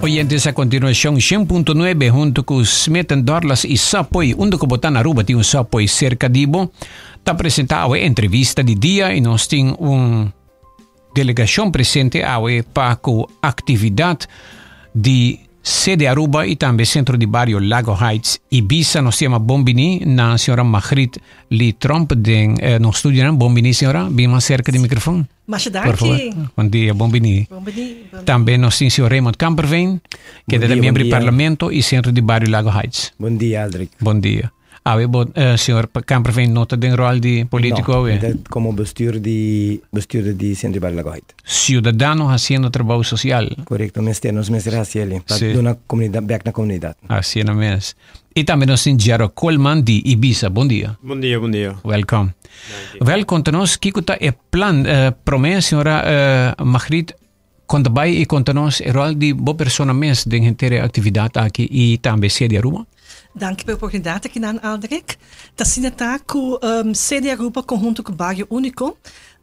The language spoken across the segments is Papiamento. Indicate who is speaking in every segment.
Speaker 1: Oyentes, a continuacion 100.9 hunto cu Smith Dorlas y Subway, unda cu bo ta na Aruba tin un Subway cerca di bo, ta presenta awe entrevista di dia y nos tin un delegacion presente awe pa cu actividad di Sede Aruba y tambe Centro di Bario Lago Heights Ibisa. Nos yama bon bini na señora Margriet Lee Tromp den eh, nos studionan. Bon bini, señora. Bin mas cerca di microfoon.
Speaker 2: Masha
Speaker 1: Por favor.
Speaker 2: danki.
Speaker 1: Bon dia, bon bini.
Speaker 2: Bon bini. Bon
Speaker 1: Tambe nos tin señor Raymond Kamperveen, que
Speaker 3: Bon
Speaker 1: ta
Speaker 3: dia,
Speaker 1: miembro
Speaker 3: bon
Speaker 1: di
Speaker 3: dia.
Speaker 1: parlamento y Centro di Bario Lago Heights.
Speaker 3: Bon dia, Aldrich.
Speaker 1: Bon dia. Awe bo, eh, señor Kamperveen no ta den rol di politico
Speaker 3: No,
Speaker 1: awe.
Speaker 3: mi ta como bestuur di bestuurder di Centro di Barrio Lago Heights.
Speaker 1: Ciudadano haciendo trabou social.
Speaker 3: Correcto, mester, nos mester haci elí, pa
Speaker 1: Sí.
Speaker 3: duna comunidad, bek na comunidad.
Speaker 1: Asina mes. Y tambe nos tin Gerard Koolman di Ibisa. Bon dia.
Speaker 4: Bon dia, bon dia.
Speaker 1: Welcome. Wel, konta nos kiko ta e plan. Eh, promé, señora eh, Margriet, konta bai i konta nos e rol di bo persona mes den henter e aktividat aki i tambe Sede Aruba.
Speaker 2: Danki pa e oportunidat aki nan, Aldrich. Ta asina ta ku um, Sede Aruba konhunto ku Bario Úniko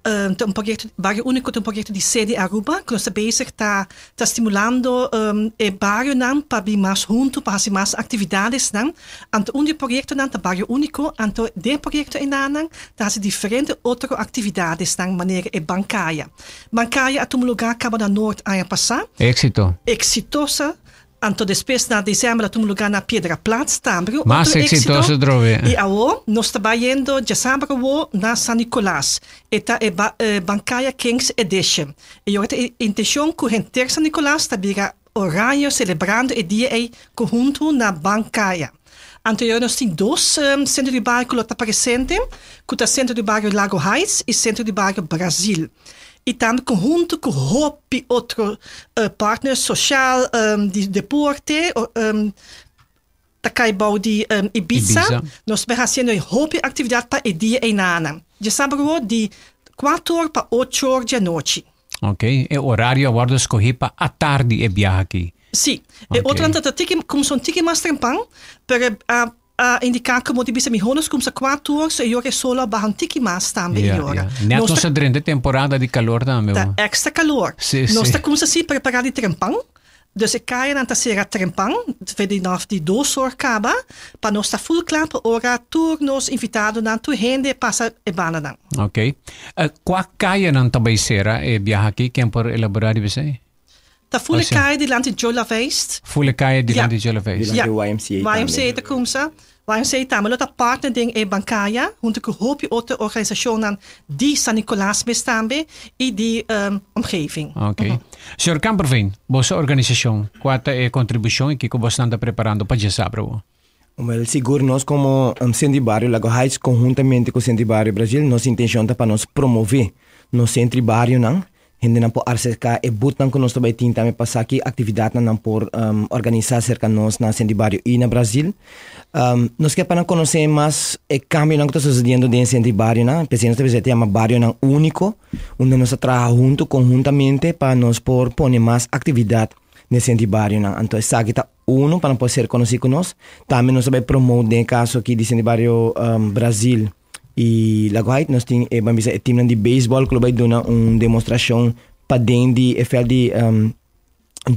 Speaker 2: um, ta un proyekto, Bario Úniko ta un proyekto di Sede Aruba ku nos ta bezig ta ta stimulando um, e barionan pa bin mas huntu, pa hasi mas aktividadesnan. Anto un di e proyektonan ta Bario Úniko, anto den e proyekto enanan ta hasi diferente otro aktividadesnan manera e Bankaya. Bankaya a tuma lugá kaba na Noord aña pasá.
Speaker 1: Éxito.
Speaker 2: Eksitosa. Anto despues na december a tuma lugar na Piedra Plat tambe un
Speaker 1: Mas
Speaker 2: otro éxito.
Speaker 1: exitoso drobe.
Speaker 2: Y awo nos ta bayendo djasabra awo na San Nicolas. E ta e ba e Bancaya Kings Edition. E ora ta e intencion cu henter San Nicolas ta bira oraño celebrando e dia ey conhunto na Bancaya. Anto e ora nos tin dos centro di bario cu lo ta presente, cu ta Centro di Bario Lago Heights y Centro di Bario Brazil. Y tambe conhunto cu hopi otro partners social, di deporte, ta cay bou di Ibiza.
Speaker 1: Ibiza.
Speaker 2: Nos ta bay haciendo e hopi actividad pa e dia eynana. Djasabra di cuater pa ocho or di anochi.
Speaker 1: Ok, e horario a wordo scogi pa atardi e biaha aki.
Speaker 2: Si, e
Speaker 1: Ok.
Speaker 2: otronan ta ta tiki, cuminsa un tiki mas trempan, pero a a indica como di bisa miho nos cuminsa cuater, so e yora e sol a baha un tiki mas tambe e
Speaker 1: Ja,
Speaker 2: yora.
Speaker 1: ja. Net
Speaker 2: Nos
Speaker 1: nos
Speaker 2: ta
Speaker 1: a drenta e temporada di calor tambe.
Speaker 2: Ta
Speaker 1: bo.
Speaker 2: extra calor.
Speaker 1: Si,
Speaker 2: Nos
Speaker 1: si.
Speaker 2: ta cuminsa si prepara di trempan, dus e cayanan ta cera trempan, vanaf di dos or caba, pa nos ta full cla pa ora tur nos invitadonan, tur hende pasa e bandanan.
Speaker 1: Ok. Eh, cua cayanan ta bay cera e biaha aki? Ken por elabora riba esey?
Speaker 2: Ta full e
Speaker 1: Osea.
Speaker 2: kaya dilanti Joe Laveist.
Speaker 1: Full e kaya dilanti
Speaker 2: Ja.
Speaker 1: Joe Laveist.
Speaker 3: Dilanti
Speaker 2: Ja.
Speaker 3: YMCA tambe.
Speaker 2: YMCA ta kumsa. YMCA tambe lo ta partner den e bankaya hunto ku hopi otro organisashonnan di San Nicolas mes tambe i di um, omgeving.
Speaker 1: Ok. Señor Kamperveen, boso organisashon, kua ta e kontribushon i kiko bosnan ta preparando pa djasabra bo?
Speaker 3: Wel, sigur nos komo um, Centro di Bario Lago Heights konhuntamente ku Centro di Bario Brasil, nos intenshon ta pa nos promové nos Centro di Barionan. Hendenan por acerca e boothnan ku nos ta bai tin tambe pa sa ki aktividatnan nan por um, organisá serka nos na Centro di Bario i na Brasil. Nos ke pa nan konosé mas e kambionan ku ta susediendo den Centro di Barionan. P'esei nos ta bisa e ta yama barionan úniko, unda nos ta traha huntu konhuntamente pa nos por pone mas aktividat den Centro di Barionan. Anto esaki ta uno pa nan por ser konosí ku nos. Tambe nos ta bai promote den e kaso aki di Centro di Bario Brasil i Lago Heights. Nos tin e, ban bisa, e teamnan di beisbòl ku lo bai duna un demostrashon paden di e vèlt di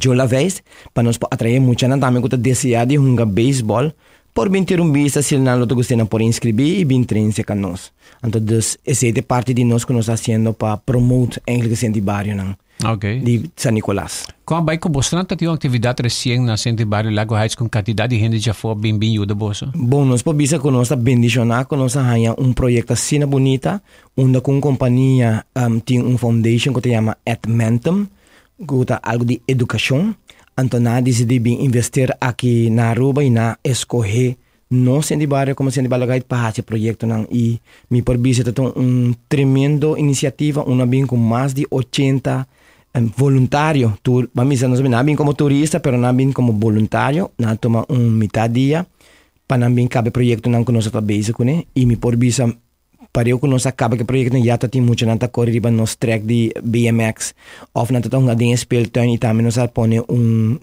Speaker 3: Joe Laveist pa nos por atraé muchanan tambe ku ta deseá di hunga beisbòl por bin tira un bista si nan lo ta gusta nan por inskribí i bin train serka nos. Anto dus esei ta e parti di nos ku nos ta hasiendo pa promote eigenlijk e Centro di Barionan.
Speaker 1: Ok.
Speaker 3: Di San Nicolas.
Speaker 1: Kon a bai ku boso? Nan ta tin un aktividat resien na Centro di Bario Lago Heights ku un kantidat di hende djafó bin bin yuda boso?
Speaker 3: Bon, nos por bisa ku nos ta bendishoná ku nos a haña un proyekto asina bunita unda ku un kompania tin un foundation ku ta yama Edmentum ku ta algu di edukashon. Anto nan a disidí bin invertir aki na Aruba i nan a eskohé Nos Centro di Bario como Centro di Bario Lago Heights pa haci proyectonan y mi por bisa ta un tremendo iniciativa, uno a bin cu mas di 80 voluntario, tur, ban bisa nos nan a bin como turista pero nan a bin como voluntario, nan a tuma un mitad dia pa nan bin caba e proyectonan cu nos a ta bezig cune y mi por bisa pareu cu nos a caba cu e proyectonan ya ta tin muchanan ta core riba nos track di BMX of nan ta ta hunga den e speeltuin y tambe nos a pone un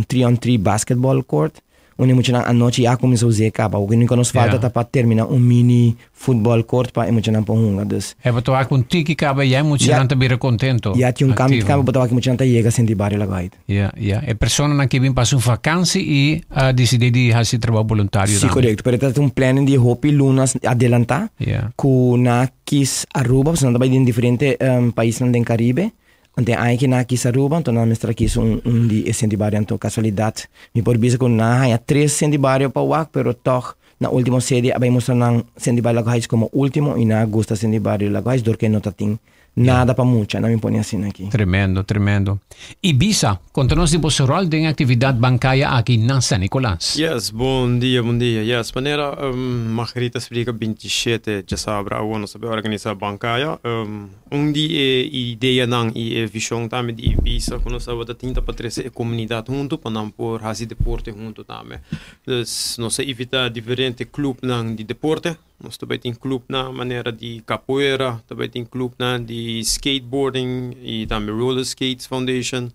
Speaker 3: 3 on 3 basketball court. Unda e muchanan anochi ya cuminsa usa e caba. Loke nos falta ta pa termina un mini football court pa e muchanan por hunga. Dus.
Speaker 1: He bo ta wak un tiki caba ya e muchanan ta bira contento.
Speaker 3: Ya tin un cambio cambio bo ta wak e muchanan ta yega sinti bario Lago Heights.
Speaker 1: Ya, ya. E personanan ke bin pasa un vakansi y a dicidi di haci trabao boluntario
Speaker 3: Si,
Speaker 1: tambe.
Speaker 3: correcto. Pero e ta un planning di hopi lunas adelanta. Cu na kies Aruba, pasobra nan ta bay den diferente paisnan den Caribe. Anto e aña ki nan a kis Aruba, anto nan mester a kis un un di e senti bario. Anto kasualidat mi por bisa ku nan a haña tres senti bario pa wak, pero tòg na último sede a bai mustra nan senti bario Lago Heights komo último i nan a gusta senti bario Lago Heights dor ke no ta tin nada pa mucha, nan mi pone asina aki.
Speaker 1: Tremendo, tremendo. Ibisa, konta nos di boso ròl den e aktividat Bankaya aki na San Nicolas.
Speaker 4: Yes, bon dia, bon dia. Yes, manera Margarita splika 27 djasabra awor nos ta bai organisa Bankaya. Un di e ideanan i e vishon tambe di Ibisa ku nos tabata tin ta pa trese e komunidat huntu pa nan por hasi deporte huntu tambe. Dus nos a invitá diferente klupnan di deporte. Nos ta bai tin klupnan manera di kapoeira, ta bai tin klupnan di skateboarding i tambe roller skates foundation,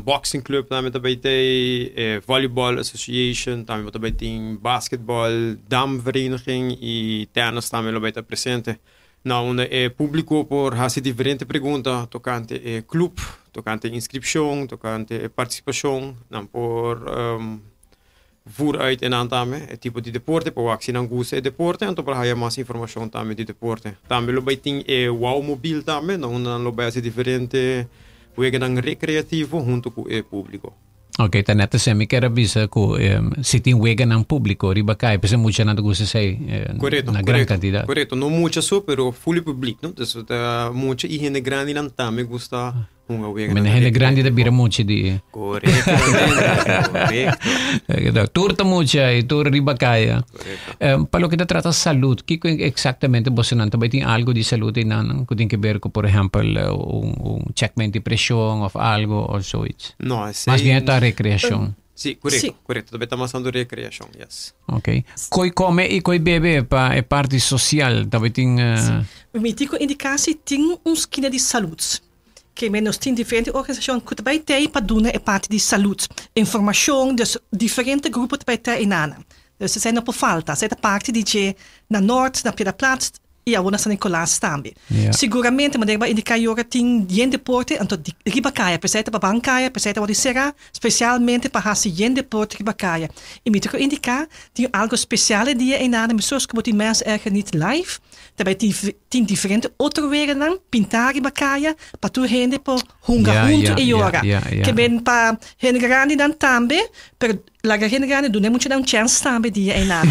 Speaker 4: boxing club tambe ta bai tei, e volleyball association, tambe bo ta bai tin basketball, damvereniging i tennis tambe lo bai ta presente. Na unda e públiko por hasi diferente pregunta tokante e klup, tokante inskripshon, tokante e partisipashon. Nan por voer uit e nan tambe e tipo di deporte pa wak si nan gusta e deporte anto por haya mas informashon tambe di deporte. Tambe lo bai tin e wow mobil tambe na unda nan lo bai hasi diferente weganan rekreativo hunto ku e públiko.
Speaker 1: Ok, ta net esei. Mi kier a bisa ku si tin weganan públiko riba kai, p'esei muchanan ta gusta esei
Speaker 4: Korekto,
Speaker 1: na gran
Speaker 4: korekto,
Speaker 1: kantidat.
Speaker 4: korekto. No mucha so, pero fully publiek, no? Dus ta mucha i hende grandinan tambe gusta hunga weganan
Speaker 1: Mene hende grandi ta bira mucha di.
Speaker 4: Korektamente, korekto.
Speaker 1: Tur ta mucha i tur riba kaya.
Speaker 4: Korekto.
Speaker 1: Pa loke ta trata salud, kiko eksaktamente bosonan ta bai tin algu di salud einan ku tin ke ber ku por ehèmpel un chèkment di preshon òf algu òf zoiets?
Speaker 4: No, esei.
Speaker 1: Mas bien ta rekreashon.
Speaker 4: Sí, korekto,
Speaker 2: Sí.
Speaker 4: korekto. Ta bai ta mas tantu rekreashon, yes.
Speaker 1: Ok. Koi kome i koi bebe pa e parti sosial ta bai tin.
Speaker 2: Mi tin ku indiká si tin un skina di salud. Ke men nos tin diferente organisashon ku ta bai tei pa duna e parti di salud. Informashon, dus diferente grupo ta bai tei einan. Dus esei no por falta. Esei ta parti di dje na Noord, na Piedra Plat i awor na San Nicolas tambe. Siguramente, manera bo a indiká yora tin yen deporte, anto di riba kaya, p'esei ta pa ban kaya, p'esei ta wòrdu será spesialmente pa hasi yen deporte riba kaya. I mi ta ku indiká tin algu spesial e dia einan, mesos ku bo tin Mens Erger Niet Live, Ta bai tin diferente otro weganan pintá riba kaya pa tur hende por hunga huntu e yora. Ke ben pa hende grandinan tambe, pero laga hende grandi duna e muchanan un chèns tambe dia einan.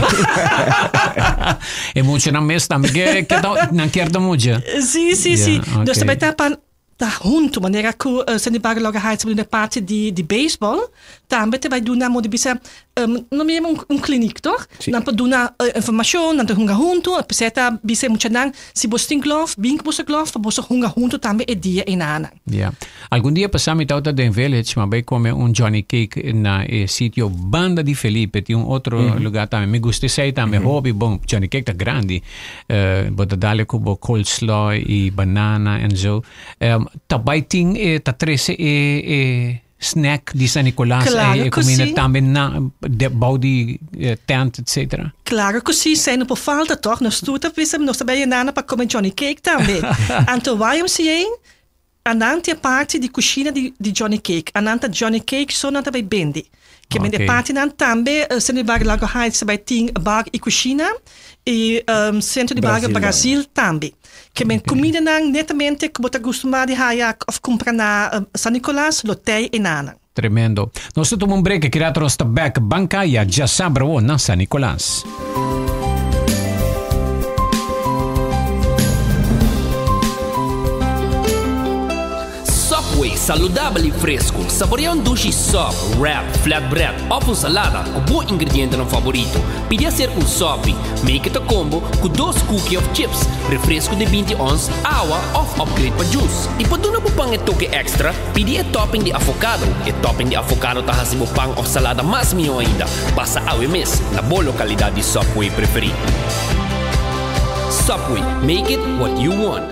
Speaker 1: E muchanan mes tambe ke nan kier ta mucha.
Speaker 2: Sí, sí, sí. Dus ta bai ta pa Ta huntu, manera ku Sandy Barrio Laura Heights a duna parti di di beisbòl, tambe ta bai duna modo di bisa, no mi yama un klinik toch?
Speaker 3: Si.
Speaker 2: Nan por duna informashon, nan ta hunga huntu, p'esei ta bisa e muchanan, si boso tin glòf, bin ku boso glòf pa boso hunga huntu tambe e dia einanan.
Speaker 1: Ya. Algun dia pasá mi tabata den Village, mi a bai kome un Johnny Cake na e sitio banda di Felipe, tin un otro lugá tambe, mi gusta esei tambe hopi bon, Johnny Cake ta grandi. Bo ta dale ku bo coleslaw i banana en zo. Ta bai tin e ta trese e e snack di San Nicolas
Speaker 2: Claro
Speaker 1: e
Speaker 2: ku
Speaker 1: comida
Speaker 2: si.
Speaker 1: tambe na de bou di tent etcetera.
Speaker 2: Claro ku si, esei no por falta toch? Nos tur ta bisa nos ta bai yenana pa come Johnny Cake tambe. Anto YMCA Anan tin e parti di kushina di di Johnny Cake. Anan ta Johnny Cake so nan ta bai bende. Ke men e partinan tambe Centro di Barrio Lago Heights ta bai tin bar i kushina i Centro di Barrio Brazil tambe. Ke men kumindanan netamente ku bo ta gustumá di haya òf kumpra na San Nicolas lo tei enanan.
Speaker 1: Tremendo. Nos ta tuma un break aki rato nos ta back. Ban kaya djasabra awo na San Nicolas.
Speaker 5: Subway, saludabel y fresco. Saborea un dushi sub, wrap, flatbread of un salada cu bo ingredientenan favorito. Pidi hacer un sopi. Make it a combo cu dos cookie of chips, refresco di 20 ons, awa of upgrade pa juice. Y pa duna bo pan e toke extra, Pidi e topping di avocado. E topping di avocado ta hasi bo pan of salada mas mihó ainda. Pasa awe mes na bo lokalidat di Subway preferí. Subway, make it what you want.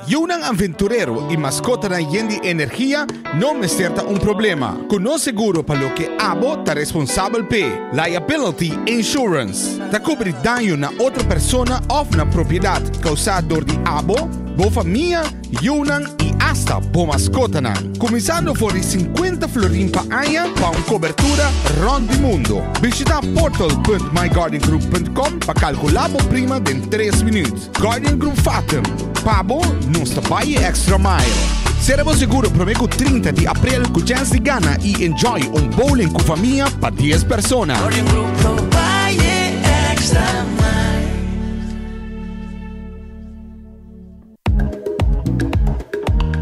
Speaker 6: Yunan aventurero y mascotanan yen di energia no mester ta un problema. Cu nos seguro pa loke abo ta responsabel p'e, Liability Insurance ta cubri daño na otro persona of na propiedad causa dor di abo, bo famia, yunan y hasta bo mascotanan. Cuminsando for di 50 florin pa aña pa un cobertura rond di mundo. Bishita portal.myguardiangroup.com pa calcula bo prima den 3 minuut. Guardian Group Fatum, pa bo nos ta bai e extra mile. Sera bo seguro prome ku 30 di aprel ku chens di gana i enjoy un bowling ku famia pa 10 persona.
Speaker 7: Guardian Group lo bai e extra mile.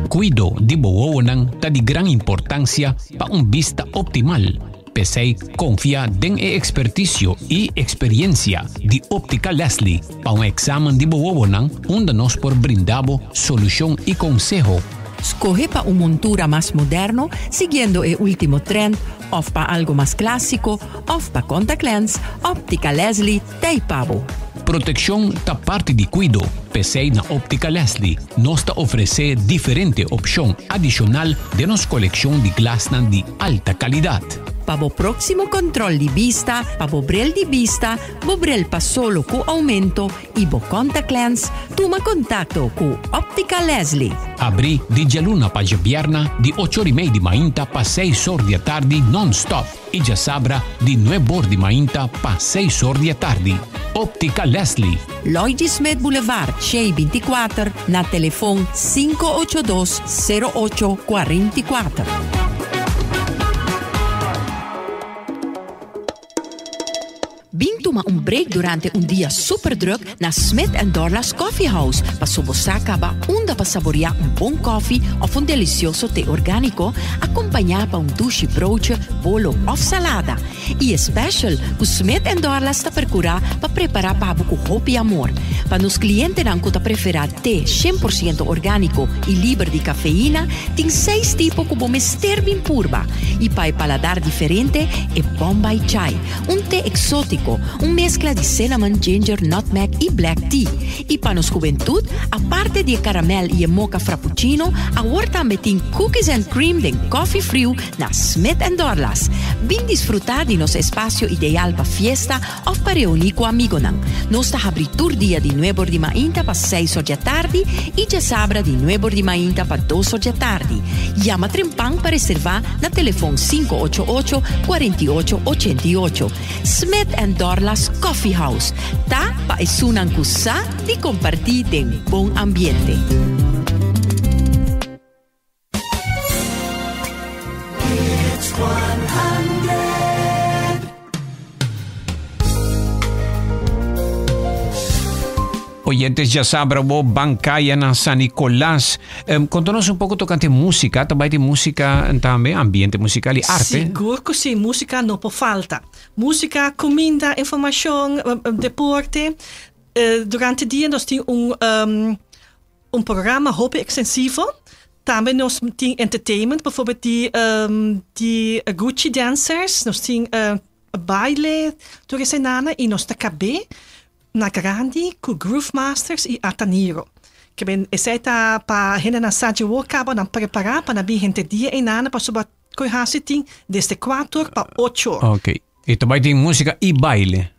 Speaker 1: Kuido di bo wowonan ta di gran importansia pa un bista optimal. P'esei konfia den e ekspertisio i eksperiensia di Optica Leslie pa un eksamen di bo wowonan unda nos por brinda bo solushon i konseho.
Speaker 8: Skohe pa un montura mas moderno siguiendo e ultimo trend of pa algo mas clasico of pa contact lens, Optica Leslie t'ey pa bo.
Speaker 1: Protekshon ta parti di kuido, p'esei na Optica Leslie nos ta ofresé diferente opshon adishonal den nos kolekshon di glasnan di alta kalidat.
Speaker 8: Pa bo próksimo kòntròl di bista, pa bo brel di bista, bo brel pa solo ku oumento i bo contact lens, tuma kontakto ku Optica Leslie.
Speaker 1: Abrí di djaluna pa djabièrna di ocho or i mei di mainta pa seis or di atardi nòn-stòp. I djasabra di nuebor di mainta pa seis or di atardi. Optica Leslie.
Speaker 8: Lloyd G. Smith Boulevard, Shei 24, na telefon 582 08 44. Bin tuma un break durante un dia super druk na Smith and Dorlas Coffee House paso bo sa caba unda pa saborea un bon koffie of un delicioso te organico acompaña pa un dushi broodje, bolo of salada. Y e special cu Smith and Dorlas ta percura pa prepara pa bo cu hopi amor. Pa nos clientenan cu ta prefera te 100% organico y liber di cafeína, tin seis tipo cu bo mester bin purba. Y pa e paladar diferente, e Bombay Chai. Un te exótico, un mezcla di cinnamon, ginger, nutmeg y black tea. Y pa nos juventud, aparte di e caramel y e mocha frappuccino, awor tambe tin cookies and cream den coffee friu na Smith and Dorlas. Bin disfruta di nos espacio ideal pa fiesta of pa reuni cu amigonan. Nos ta habri tur dia di nuebor di mainta pa seis or di atardi y djasabra di nuebor di mainta pa dos or di atardi. Yama trempan pa reserva na telefon 588 48 88. Smith and Dorlas Coffee House ta pa esunnan ku sa di kompartí den bon ambiente.
Speaker 1: Oyentes djasabra bo bancaya na San Nicolas. Um, contanos un poco tocante música, tambe di música tambe, ambiente musical y arte.
Speaker 2: Sigur cu si, musica no por falta. Musica, cuminda, informacion, deporte. Durante dia nos tin un um, un programa hopi extensivo. Tambe nos tin entertainment, bijvoorbeeld di, um, di Gucci Dancers, nos tin uh, baile, tur esei y nos ta kab'é na grandi ku Groove Masters i Ataniro. Ke men esei ta pa hendenan sa dje kaba nan prepará pa nan bin henter dia einan pasobra koi hasi tin desde 4 pa 8 or.
Speaker 1: Ok. I ta bai tin músika i baile.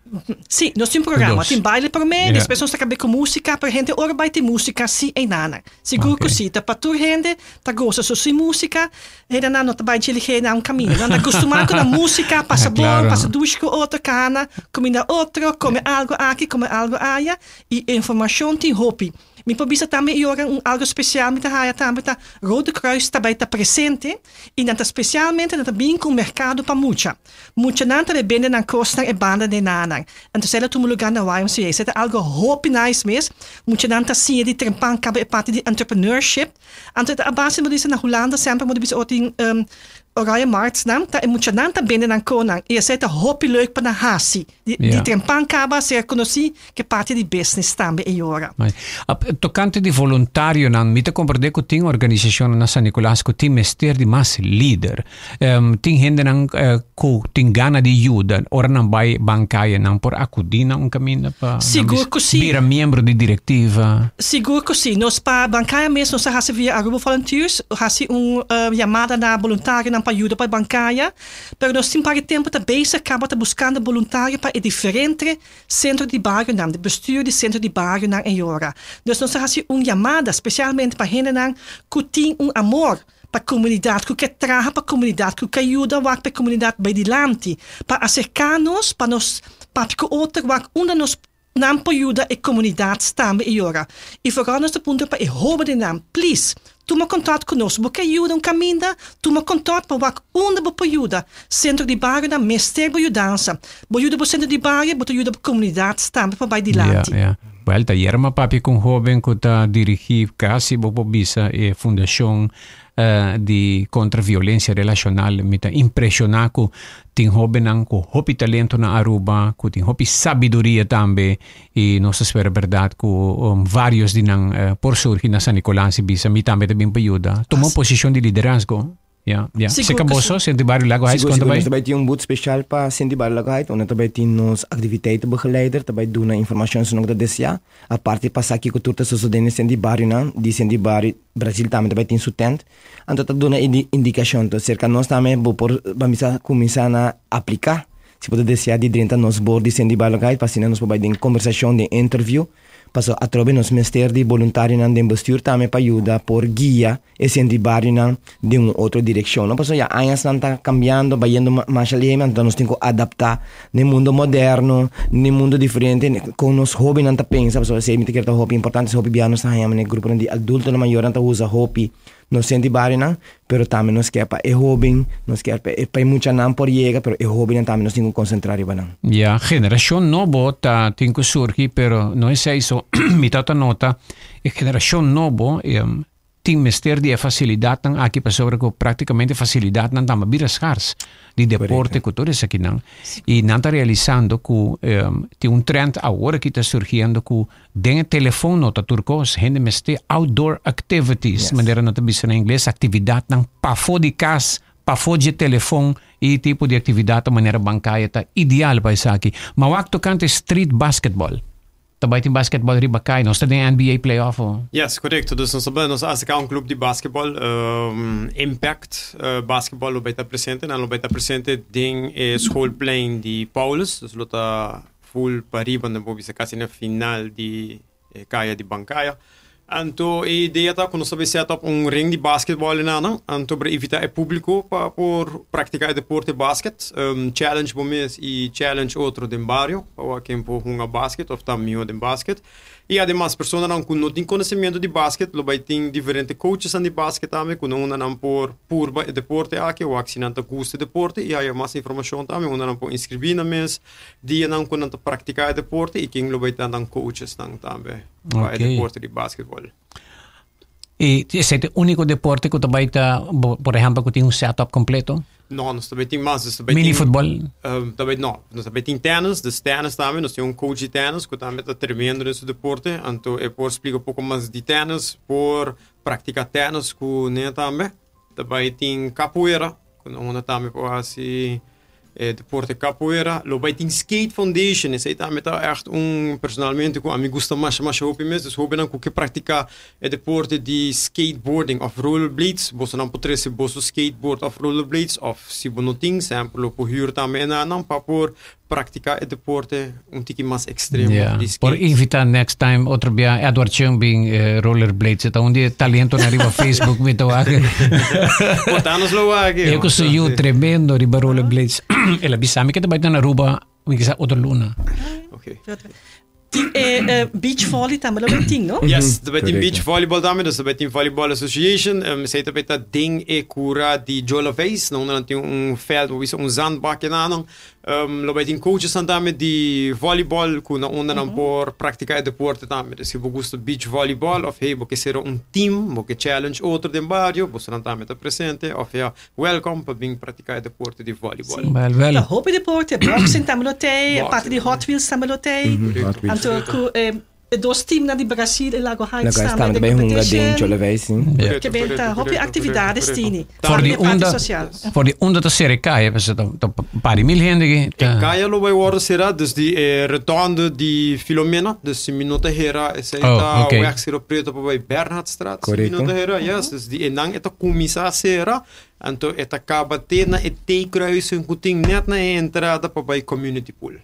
Speaker 2: Sí, nos tin programa. Tin baile promé, despues nos ta kab'é ku músika, pero hende ora bai tin músika sí einan. Sigur ku sí, ta pa tur hende ta gosa so sin músika, hendenan no ta bai dje na un kaminda. Nan ta kustumá ku nan músika, pasa bon, pasa dushi ku otro, kana, kuminda otro, kome algu aki, kome algu aya, i informashon tin hopi. Mi por bisa tambe i ora un algu spesial mi ta haya tambe ta Rode Kruis ta bai ta presente i nan ta spesialmente nan ta bin ku un merkado pa mucha. Muchanan ta bai bende nan kosnan e banda den nanan. Entonces el a tuma lugar na YMCA. Esei ta algo hopi nice mes. Muchanan ta siña di trempan kaba e parti di entrepreneurship. Anto e ta a base bo bisa na Hulanda semper bo ta bisa oh tin. Oranje Markt nan ta e muchanan ta bende nan konan i esei ta hopi leuk pa nan hasi. Di di trempan kaba ser konosí ke parti di business tambe e yora.
Speaker 1: Tokante di voluntarionan, mi ta komprendé ku tin organisashonnan na San Nicolas ku tin mester di mas lider. Tin hendenan ku tin gana di yuda ora nan bai bankaya nan por akudí na un kaminda pa nan bira miembro di direktiva?
Speaker 2: Sigur ku si. Nos pa bankaya mes nos a hasi via Aruba Volunteers, hasi un yamada na boluntarionan pa yuda pa bankaya, pero nos tin par di tempu ta bezig kaba ta buskando boluntario pa e diferente sentro di barionan, di bestuur di sentro di barionan e yora. Dus nos a hasi un yamada spesialmente pa hendenan ku tin un amor pa komunidat, ku ke traha pa komunidat, ku ke yuda wak pa e komunidat bai dilanti, pa aserká nos, pa nos papia ku otro wak unda nos nan por yuda e komunidat tambe e yora. I foral nos ta puntra pa e hóbennan, please, tuma kontak ku nos. Bo ke yuda un kaminda? Tuma kontak pa wak unda bo por yuda. Sentro di barionan mester bo yudansa. Bo yuda bo sentro di bario, bo ta yuda bo komunidat tambe pa bai dilanti.
Speaker 1: Ya, ya. Wèl, ta yerma papia ku un hóben ku ta dirigí kasi bo por bisa e fundashon di kontra violensia relashonal. Mi ta impreshoná ku tin hóbennan ku hopi talento na Aruba, ku tin hopi sabiduria tambe i nos ta spera bèrdat ku vários di nan por surgi na San Nicolas i bisa mi tambe ta bin pa yuda. Tuma un posishon di liderazgo. Ja, ja.
Speaker 2: Sigur
Speaker 1: Seka
Speaker 2: ku
Speaker 1: boso,
Speaker 2: si.
Speaker 1: Senti Barrio Lago Heights,
Speaker 3: Sigur,
Speaker 1: kon ta
Speaker 3: sigur.
Speaker 1: bai?
Speaker 3: Nos ta bai tin un booth special pa Senti Barrio Lago Heights, unda ta bai tin nos activiteitenbegeleider, ta bai duna informacion si nan ku ta desea. Aparte pa sa kiko tur ta sosode den Senti Barrionan, di Senti Barrio Brazil tambe ta bai tin su tent. Anto ta duna indicacion. Entonces serka nos tambe bo por bamisa cuminsa na aplica si bo ta desea di drenta nos board di Senti Barrio Lago Heights, pa asina nos por bai den conversacion, den interview. Pasobra atrobe nos mester di boluntarionan den bestuur tambe pa yuda por guia e sentri barionan den un otro direccion, no? Pasobra ya añasnan ta cambiando, bayendo masha lihé, anto nos tin cu adapta n'e mundo moderno, n'e mundo diferente, con nos hobennan ta pensa, pasobra esey mi ta kere ta hopi importante, hopi bia nos ta haña manera gruponan di adultonan mayornan ta usa hopi nos sentri barionan, pero tambe nos kier pa e hoben, nos kier pa e pa e muchanan por yega, pero e hobennan tambe nos tin cu concentra riba nan.
Speaker 1: Ya, generacion nobo ta tin cu surgi, pero no esey so, mi ta ta nota e generacion nobo tin mester di e facilidadnan aki pasobra cu practicamente facilidadnan ta bira schars di deporte cu tur esakinan y nan ta realisando cu tin un trend awor aki ta surgiendo cu den e telefon no ta tur cos, hende mester outdoor activities, manera nan ta bisa na ingles, actividadnan pafo di cas, pafo dje telefon y tipo di actividad manera bancaya ta ideal pa esaki. Ma wak tocante street basketball. Ta bai tin basketball riba kai. Nos ta den NBA playoff o?
Speaker 4: Yes, korekto. Dus nos ta nos a aserká un klup di basketball, Impact Basketball lo bai ta presente. Nan lo bai ta presente den e schoolplein di Paulus. Dus lo ta full pariba, nan por bisa kasi na final di e kaya di Bankaya. Anto e idea ta ku nos ta bai set up un ring di basketball enanan, anto por invitá e públiko pa por praktiká e deporte basket. Challenge bo mes i challenge otro den bario pa wak ken por hunga basket òf ta mihó den basket. I ademas personanan ku no tin konosementu di basket lo bai tin diferente coachesnan di basket tambe ku nan unda nan por purba e deporte aki, wak si nan ta gusta e deporte i haya mas informashon tambe unda nan por inskribí nan mes dianan ku nan ta praktiká e deporte i ken lo bai ta nan coachesnan tambe pa e deporte di basketball.
Speaker 1: I esei ta e úniko deporte ku ta bai ta, por ehèmpel, ku tin un setup kompleto?
Speaker 4: No, nos ta bai tin mas. Nos ta bai tin.
Speaker 1: Mini futbòl?
Speaker 4: Ta bai, no, nos ta bai tin tènis, dus tènis tambe, nos tin un coach di tènis ku tambe ta tremendo den su deporte, anto e por splika poko mas di tènis, por praktiká tènis ku ne tambe. Ta bai tin kapoeira, ku nan unda tambe por hasi e deporte kapoeira. Lo bai tin skate foundation, esei tambe ta ègt un personalmente ku ami gusta masha masha hopi mes. Dus hobennan ku ke praktiká e deporte di skateboarding òf rollerblades, bosonan por trese boso skateboard òf rollerblades òf si bo no tin, semper lo por hür tambe e nannan pa por Practica e deporte un tiki mas extremo
Speaker 1: Yeah.
Speaker 4: di skate.
Speaker 1: Por invita next time otro bia Edward Chung bin eh, rollerblades. Ta un di e talentonan riba Facebook mi ta wak.
Speaker 4: Porta nos lo wak.
Speaker 1: E ku su yu tremendo riba rollerblades. El a bisa mi ke ta bai na Aruba mi kisa otro luna.
Speaker 4: Okay.
Speaker 2: Tin e eh, beach volley tambe lo bai tin, no?
Speaker 4: Yes, ta bai tin
Speaker 3: Correcto.
Speaker 4: beach volleyball tambe, dus ta bai tin volleyball association. Um, esei ta bai ta den e cura di Jola Veis, na unda nan tin un veld, bo bisa un zandbak enanan. Lo bai tin coachesnan tambe di volleyball ku na unda nan por praktiká e deporte tambe. Dus si bo gusta beach volleyball of hey bo ke sera un team, bo ke challenge otro den bario, bosonan tambe ta presente of ya welcome pa bin praktiká e deporte di volleyball.
Speaker 1: Wel, wel.
Speaker 2: Ta hopi deporte, boxing tambe lo tei, parti di Hot Wheels tambe lo tei. Anto ku e E dos teamnan di Brasil e Lago Heights
Speaker 3: Lago Heights
Speaker 2: tambe
Speaker 3: tambe
Speaker 2: den
Speaker 3: bay hunga den
Speaker 2: competition.
Speaker 3: Cholewijs, sí.
Speaker 1: Ja.
Speaker 2: Ke ben ta hopi actividades tini.
Speaker 1: For di
Speaker 2: Tambe parti
Speaker 1: unda,
Speaker 2: social.
Speaker 1: for di unda ta sera e kaya, pasobra ta, ta un par di mil hende ki
Speaker 4: E
Speaker 1: ta.
Speaker 4: kaya lo bai wòrdu será dus di e rotonde di Filomena, dus si mi no ta hera esei
Speaker 1: Oh,
Speaker 4: ta
Speaker 1: oké.
Speaker 4: weg Sero Preto pa bai Bernhardstraat, si mi no
Speaker 3: Korekto.
Speaker 4: ta hera, yes, dus di einan e ta kuminsá sera, anto e ta kaba te na e T-kruising ku tin nèt na e entrada pa bai Community Pool.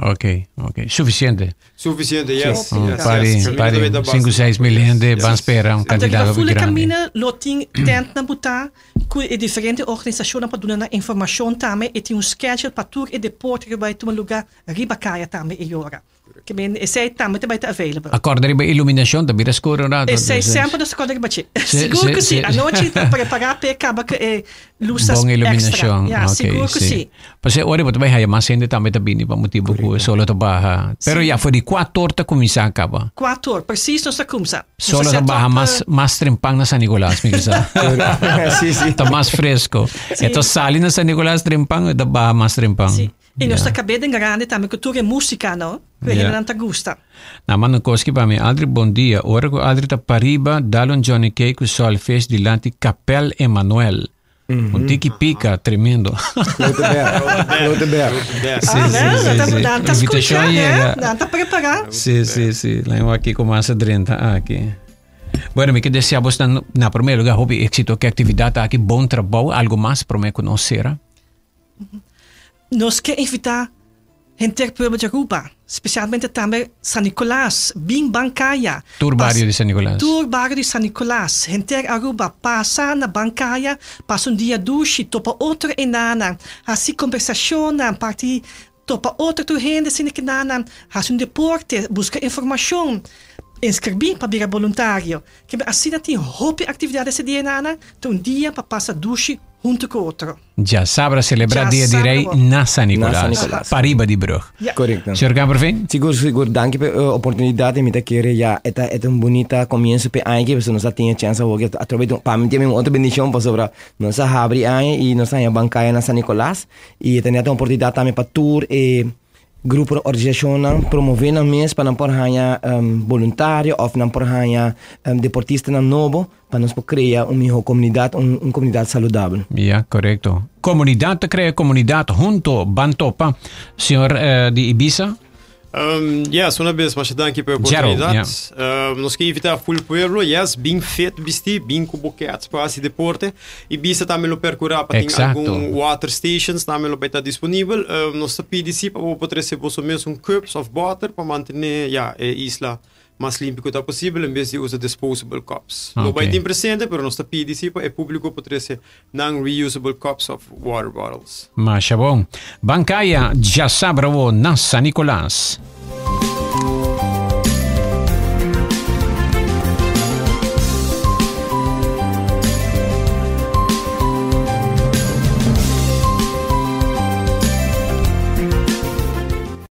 Speaker 1: Ok, ok. Suficiente.
Speaker 4: Suficiente, yes.
Speaker 1: Un
Speaker 4: yes,
Speaker 1: par di,
Speaker 4: yes.
Speaker 1: par di 5, 6 mil hende ban spera un
Speaker 2: Anto
Speaker 1: cantidad
Speaker 2: riba
Speaker 1: hopi
Speaker 2: fule
Speaker 1: grandi.
Speaker 2: camina lo tin tentnan butá cu e diferente organisacionnan pa duna nan informacion tambe y tin un schedule pa tur e deporte cu bai tuma lugar riba caya tambe e yora. Ke men esey tambe ta bai ta available.
Speaker 1: Acorda riba iluminacion ta bira scuro un rato.
Speaker 2: Esey
Speaker 1: dus-
Speaker 2: semper nos ta acorda riba dje.
Speaker 1: Si,
Speaker 2: Sigur
Speaker 1: si,
Speaker 2: cu si.
Speaker 1: si.
Speaker 2: Anochi ta prepara p'e caba cu e lusnan
Speaker 1: Bon
Speaker 2: extra.
Speaker 1: iluminacion.
Speaker 2: Ja,
Speaker 1: Ok,
Speaker 2: sigur cu
Speaker 1: si.
Speaker 2: si.
Speaker 1: Pasobra ora bo ta bai haya mas hende tambe ta bini pa motibo cu e solo ta baha. Pero ya for di cuator ta cuminsa caba.
Speaker 2: Cuator, precies nos ta cumsa. Nos ta
Speaker 1: Solo ta
Speaker 2: set
Speaker 1: baha
Speaker 2: up,
Speaker 1: mas mas trempan na San Nicolas, mi kisa.
Speaker 3: sí, sí.
Speaker 1: Ta mas fresco. E ta sali na San Nicolas trempan, e ta baha mas trempan.
Speaker 2: Sí. I nos ta kab'é den grandi tambe ku tur e músika no, ku e hendenan ta gusta.
Speaker 1: Na manda un koski pa mi, Aldri bon dia. Ora ku Aldri ta pariba, dal un Johnny Cake ku Sol Fish dilanti Kapel Emanuel. Un tiki pika, tremendo.
Speaker 3: Grote berg. Grote berg.
Speaker 1: Sí,
Speaker 2: Ah,
Speaker 1: sí,
Speaker 2: wel,
Speaker 1: sí,
Speaker 2: nan ta,
Speaker 1: sí.
Speaker 2: nan ta
Speaker 1: Invitacion
Speaker 2: skucha, hè?
Speaker 1: yega.
Speaker 2: Nan ta prepará.
Speaker 1: Sí, sí, sí. Laat me aki komansa drenta aki. Bueno, mi ke desea bos na, na primer lugar hopi éxito ke actividad aki, bon trabou, algo mas prome ku nos sera?
Speaker 2: Nos ke invitá henter pueblo di Aruba, spesialmente tambe San Nicolas, bin ban kaya.
Speaker 1: Tur bario di San Nicolas.
Speaker 2: Tur bario di San Nicolas, henter Aruba, pasa na ban kaya, pasa un dia dushi, topa otro enanan, hasi kombersashonnan, parti topa otro tur hende asina kinanan, hasi un deporte, buska informashon, inskribí pa bira boluntario. Kende asina tin hopi aktividat ese dia enanan, ta un dia pa pasa dushi hunto ku otro.
Speaker 1: Djasabra celebra Dia di Rey na San Nicolas, pariba di brug.
Speaker 3: Correcto.
Speaker 1: Señor Kamperveen?
Speaker 3: Sigur, sigur. Danki pa e oportunidad y mi ta kere ya e ta e ta un bunita comienzo p'e aña aki pasobra nos a tin e chance awor ki atrobe di un pa mi tin un otro bendicion pasobra nos a habri aña y nos a haña bancaya na San Nicolas y e ta net un oportunidad tambe pa tur e Grupo organisacionnan promove nan mes pa nan por haña boluntario of nan por haña deportistanan nobo pa nos por crea un miho comunidad, un comunidad saludabel.
Speaker 1: Ya, corecto. Comunidad ta crea comunidad hunto ban topa. Señor di Ibiza?
Speaker 4: Yes, una bes masha danki pa e
Speaker 1: Gerald,
Speaker 4: oportunidad.
Speaker 1: ja.
Speaker 4: Nos ke invita full pueblo, yes, bin fit bisti, bin ku bo kets pa hasi deporte. Ibiza tambe lo percura pa tin
Speaker 1: Exacto.
Speaker 4: algun water stations tambe lo bay ta disponibel. Nos ta pidi si pa bo por trece boso mesun cups of boter pa mantene ya e isla mas limpi cu ta posibel en bes di usa disposable cups. Lo bay
Speaker 1: Ok.
Speaker 4: tin presente pero nos ta pidi si pa e publico por trece nan reusable cups of water bottles.
Speaker 1: Masha bon. Ban caya djasabra wo na San Nicolas.